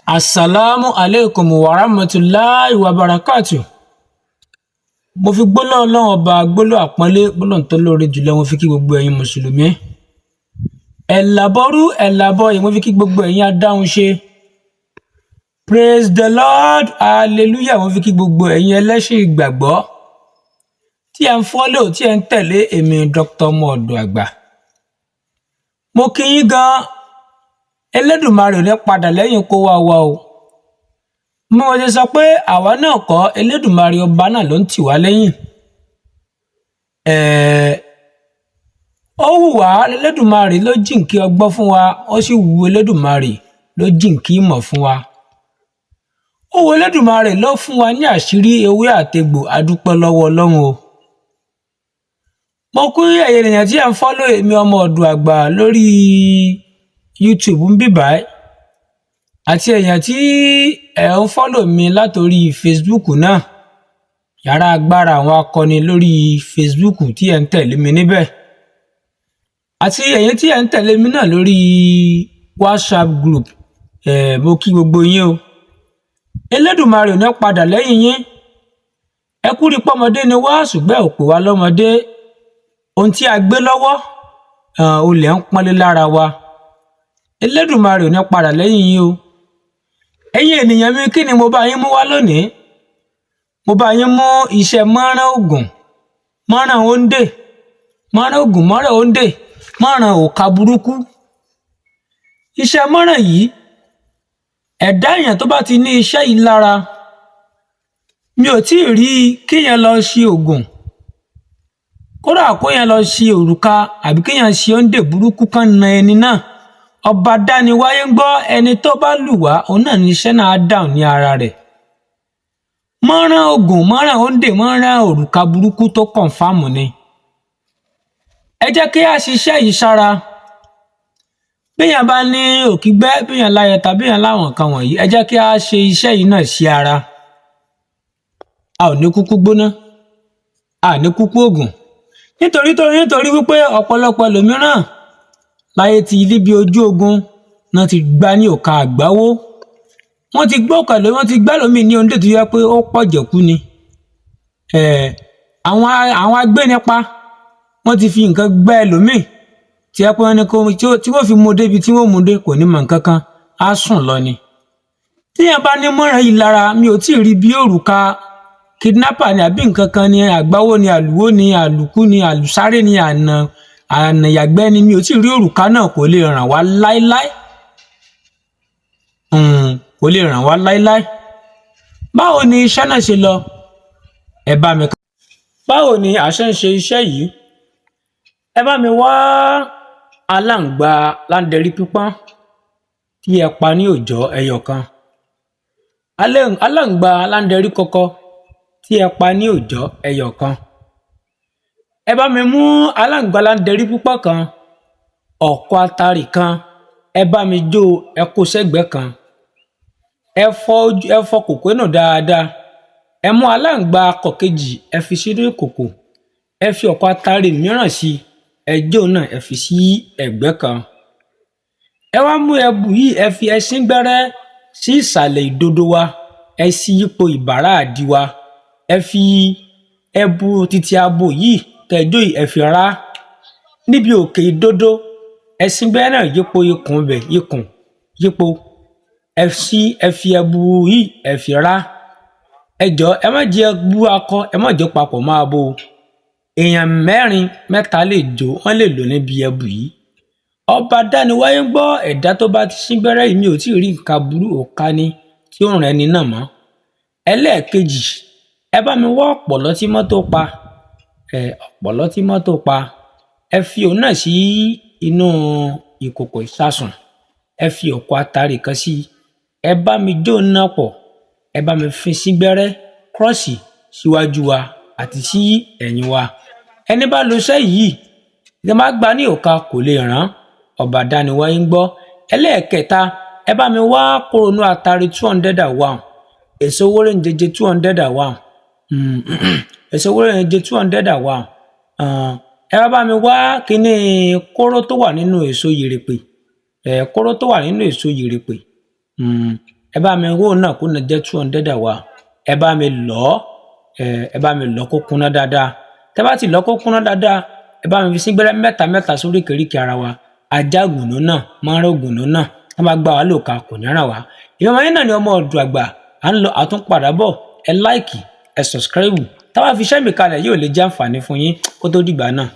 Asalaamu aleykum wa rahmatulahi wa barakatu. Mo fi gbólóhùn Ọlọ́run Ọba, gbólóhùn àpọ́nlé, gbólóhùn tó lóore jùlọ, mo fi kí gbogbo ẹ̀yin mùsùlùmí. Ẹ̀làbọ́rú ẹ̀làbọ̀yè, mo fi kí gbogbo ẹ̀yin adáhunṣe. Praise the Lord, hallelujah, mo fi kí gbogbo ẹ̀yin ẹlẹ́sìn ìgbàgbọ́ tí ẹ̀ ń follow, tí ẹ̀ ń tẹ̀lé èmi Dr. Ọmọ Ọ̀dọ̀ Àgbà. Mo kí yín gan. Elédùmarè ò ní padà lẹ́yìn kó wá wa o. Bí mo ṣe sọ pé àwa náà kọ́, Elédùmarè Ọba náà ló ń tì wá lẹ́yìn. Ó wù wá, Elédùmarè ló jíǹkí ọgbọ́n fún wa, ó sì wù Elédùmarè ló jíǹkí ìmọ̀ fún wa. Ó wù Elédùmarè ló fún wa ní àṣírí ewé àtegbò. A dúpẹ́ lọ́wọ́ Ọlọ́run o. Mo kí ẹ̀yin ènìyàn tí ẹ̀ ń follow èmi Ọmọ Ọ̀dọ̀ Àgbà lórí YouTube ń bì báyìí, àti èèyàn tí ẹ̀ ń follow mi látòrí Facebook náà, Yàrá Agbára Àwọn Akọni lórí Facebook, tí ẹ̀ ń tẹ̀lé mi níbẹ̀, àti ẹ̀yin tí ẹ̀ ń tẹ̀lé mi náà lórí WhatsApp group. Mo kí gbogbo yín o. Elédùmarè ò ní padà lẹ́yìn yín. Ẹ kú rí pọ́mọdé ni wá, ṣùgbọ́n ò pè wá lọ́mọdé. Ohun tí a gbé lọ́wọ́, olè ń pọ́nlé lára wa. Elédùmarè ò ní padà lẹ́yìn yín o. Ẹ̀yin ènìyàn mi, kí ni mo bá yín mú wá lónìí? Mo bá yín mú iṣẹ́ mọ́rán ògùn, mọ́rán òǹdè, mọ́rán ògùn, mọ́rán òǹdè, mọ́rán òka burúkú. Iṣẹ́ mọ́rán yìí, ẹ̀dá èèyàn tó bá ti ní iṣẹ́ yìí lára, mi ò tí ì rí kéèyàn lọ ṣe ògùn, kódà kó yẹn lọ ṣe òrùka, àbí kéèyàn ṣe òǹdè burúkú kan na ẹni náà. Ọba dániwáyé ń gbọ́, ẹni tó bá lù wá, òun náà ní iṣẹ́ náà á dáhùn ní ara rẹ̀. Mọ́rán oògùn, mọ́rán òǹdè, mọ́rán òrùka burúkú tó confirm ni. Ẹ jẹ́ kí a ṣiṣẹ́ yìí sára. Béèyàn bá ní òkígbẹ́, béèyàn láyẹta, béèyàn láwọn nǹkan wọ̀nyí, ẹ jẹ́ kí a ṣe iṣẹ́ yìí náà sí ara. A ò ní kúkú gbóná, a ní kúkú ògùn, nítorí wípé ọ̀pọ̀lọpọ̀ ẹlòmíràn láyé ti níbi ojú ogun náà ti gbá ní òka àgbáwó, wọ́n ti gbọ́ pẹ̀lú, wọ́n ti gbá lómi ní ohun tó yẹ pé ó pọ̀ jẹ̀kú ni. Àwọn agbénipa, wọ́n ti fi nǹkan gbá ẹlòmíì tí ẹ pé wọ́n ní kó tí wọ́n fi mú débi tí wọ́n mú dé, kò ní mọ̀ nǹkan kan, á sùn lọ ni. Tíyẹn bá ní mọ́ràn yìí lára, mi ò tí ì rí bí òrùka kidnapper ni, àbí nǹkan kan ni, àgbáwó ni, àlùwó ni, àlùkù ni, àlùsáré ni, ànà ànàyàgbẹ́ ni, mi ò tí ì rí òrùka náà kò lè ràn wá láéláé, kò lè ràn wá láéláé. Báwo ni iṣẹ́ náà ṣe lọ? Ẹ bá mi. Báwo ni a ṣe ń ṣe iṣẹ́ yìí? Ẹ bá mi wá aláǹgbá láńdẹrí pípọ́n tí ẹ pa ní òòjọ́ ẹyọ kan, aláǹgbá láńdẹrí kọkọ tí ẹ pa ní òòjọ́ ẹyọ kan. Ẹ bá mi mú aláǹgbá láńdẹrí pípọ́n kan, ọ̀kọ̀ atarì kan, ẹ bá mi jó, ẹ kó sẹ́gbẹ̀ẹ́ kan. Ẹ fọ kòkó náà dáadáa. Ẹ mú aláǹgbá akọ kejì, ẹ fi sínú ìkòkò, ẹ fi ọ̀kọ̀ atarì mìíràn sí, ẹ jó náà, ẹ fi sí ẹ̀gbẹ́ kan. Ẹ wá mú ẹbù yìí, ẹ fi ẹṣin gbẹ́rẹ́ sí ìsàlẹ̀ ìdodo wa, ẹ sí yípo ìbàrá àdí wa. Ẹ fi ẹbu títí abo yìí tẹjọ yìí, ẹ fi rá níbi òkè ìdodo. Ẹṣin gbẹ́rẹ́ náà yípo ikùn bẹ̀, ikùn yípo, ẹ sí, ẹ fi ẹbu yìí, ẹ fi rá. Ẹ jọ, ẹ má jẹ ẹbu akọ, ẹ má jẹ papọ̀ mọ́ abo. Èèyàn mẹ́rin, mẹ́ta lè jó, wọ́n lè lò níbi ẹbu yìí. Ọba dániwáyé ń gbọ́, ẹ̀dá tó bá ti sín gbẹ́rẹ́ yìí, mi ò tí ì rí nǹkan burú, òka ni tí ó ràn ẹni náà mọ́. Ẹlẹ́ẹ̀kejì, ẹ bá mi wá ọ̀pọ̀lọ́ tí mọ́tò pa, ẹ ọ̀pọ̀lọ́ tí mọ́tò pa, ẹ fi òun náà sí inú ìkòkò ìsasùn, ẹ fi ọ̀kọ̀ atare kan sí i, ẹ bá mi jó náà pọ̀, ẹ bá mi fi sí gbẹ́rẹ́ kírọ́ọ̀sì síwájú wa àti sí ẹ̀yìn wa. Ẹni bá lo iṣẹ́ yìí, ní bá gbà ní òka, kò lè ràn. Ọba dániwáyé ń gbọ́. Ẹlẹ́ẹ̀kẹta, ẹ bá mi wá kórónú atare 201, èso wóró-ń-jẹjẹ 201, èso wóró-ń-jẹjẹ 201. Ẹ wá bá mi wá kíní kóró tó wà nínú èso yèrèpè, ẹ kóró tó wà nínú èso yèrèpè. Ẹ bá mi wó náà kó náà jẹ́ 200 àwa. Ẹ bá mi lọ̀ ọ́, ẹ bá mi lọ̀ kó kúnná dáadáa. Tẹ́ bá ti lọ̀ kó kúnná dáadáa, ẹ bá mi fi síngbẹ́rẹ́ mẹ́ta mẹ́ta sórí kèríkè ara wa. Ajá gùnú náà mọ́rán gùnú náà tá bá gbá wa lòka kò ní ràn wá. Ìyọ̀mọ̀ yín náà ni ọmọ ọ̀dọ̀ àgbà. À ń lọ, àtúnpadà bọ̀. Ẹ like, ẹ subscribe. Tá bá fi iṣẹ́ mi kalẹ̀, yóò lè jẹ́ àǹfààní fún yín. Kó tó dìgbà náà.